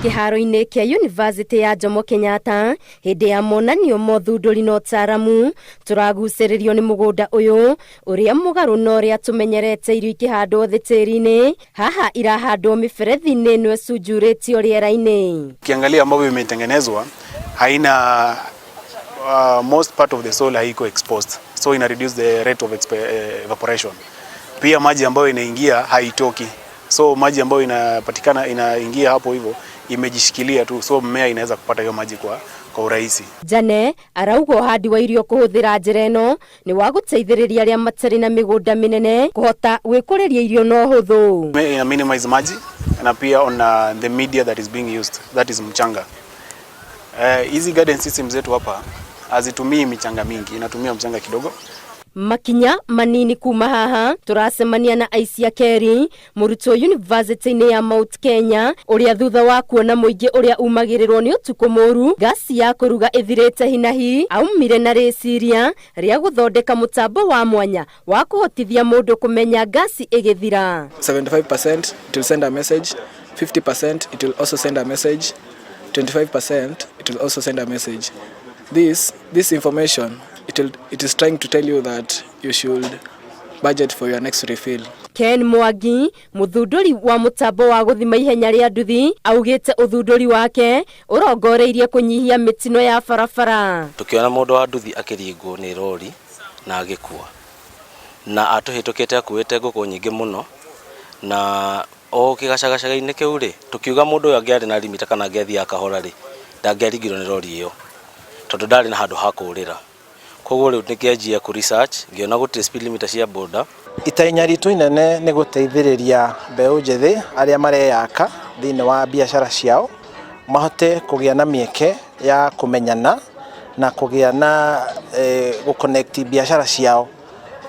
Kĩharo-inĩ kĩa Yunivasĩtĩ ya Jomo Kenyatta hĩndĩ ya monanio ma ũthundũri na ũtaaramu, tũragucĩrĩrio nĩ mũgũnda ũyũ ũrĩa mũgarũ na ũrĩa tũmenyerete irio ikĩhandwo thĩ tĩri-inĩ, haha irahandwo mĩberethi-inĩ ĩno ĩcunjurĩtio rĩera-inĩ. Ukiangalia ambavyo imetengenezwa haina most part of the soil haiko exposed, so ina reduce the rate of evaporation. Pia maji ambayo inaingia haitoki, so maji ambayo inapatikana inaingia hapo hivyo imejishikilia tu, so mmea inaweza kupata hiyo maji kwa urahisi. Jane arauga ũhandi wa irio kũhũthĩra njĩra ĩno nĩ wa gũteithĩrĩria arĩa matarĩ na mĩgũnda mĩnene kũhota gwĩkũrĩria irio na ũhũthũ. Ina minimize maji na pia on the media that is being used, that is mchanga. Hizi garden systems zetu hapa hazitumii michanga mingi, inatumia mchanga kidogo. Makinya manini kuma haha tũracemania na Aisia Keri, mũrutwo yunivasĩtĩ-inĩ ya Mount Kenya, ũrĩa thutha wa kuona mũingĩ ũrĩa umagĩrĩrwo nĩ ũtukũ mũru ngasi ya kũruga ĩthirĩte hinahi, aumire na rĩciria rĩa gũthondeka mũtambo wa mwanya wa kũhotithia mũndũ kũmenya ngasi ĩgĩthira. 75% it will send a message, 50% it will also send a message, 25% it will also send a message. This information, it is trying to tell you that you should budget for your next refill. Ken Mwangi, mũthundũri wa mũtambo wa gũthima ihenya rĩa nduthi, augĩte ũthundũri wake ũrongoreirie kũnyihia mĩtino ya barabara. Tukiona mũndũ wa nduthi akĩringwo nĩ rori na agĩkua na atũhĩtũkĩte akuĩte ngũkũ nyingĩ mũno, na o kĩgacagaca-inĩ kĩu rĩ, tũkiuga mũndũ ũyũ angĩarĩ na limiter kana angĩathiaga kahora rĩ, ndangĩaringirwo nĩ rori ĩyo tondũ ndarĩ na handũ ha kũũrĩra. Koguo rĩu nĩkĩanjia kũ research, ngĩona gũtirĩ speed limiter cia boda. Itanya ritũ inene nĩ gũteithĩrĩria mbeũ njĩthĩ arĩa mareyaka thĩinĩ wa biacara ciao mahote kũgĩa na mĩeke ya kũmenyana na kũgĩa na gũ-connect biacara ciao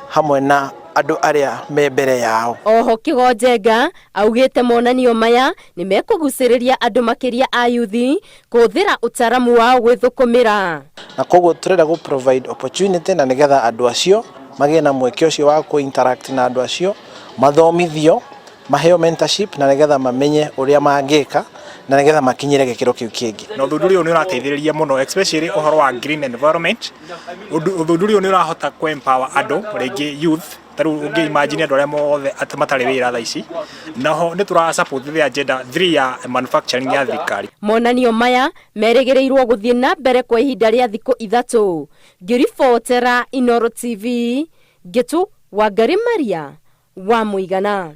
hamwe na andũ arĩa me mbere yao. Oho Kĩgonjenga augĩte monanio maya nĩ mekũgucĩrĩria andũ makĩria a yuthi kũhũthĩra ũtaramu wao gwĩthũkũmĩra. Na koguo tũrenda gũ provide opportunity na nĩgetha andũ acio magĩe na mweke ũcio wa kũ interact na andũ acio, mathomithio, maheo mentorship na nĩgetha mamenye ũrĩa mangĩka na nĩgetha makinyĩre gĩkĩro kĩu kĩngĩ. Na ũthundũri ũyũ nĩ ũrateithĩrĩria mũno, especially ũhoro wa green environment. Ũthundũri ũyũ nĩ ũrahota kũ empower andũ rĩngĩ youth, ta rĩu ũngĩ imagine andũ arĩa mothe atĩ matarĩ wĩra thaa ici, naho nĩ tũra support the agenda 3 ya manufacturing ya thirikari. Monanio maya merĩgĩrĩirwo gũthiĩ na mbere kwa ihinda rĩa thikũ 3. Ngĩribotera Inooro TV, Ngĩtu Wangari Maria wa Mũigana.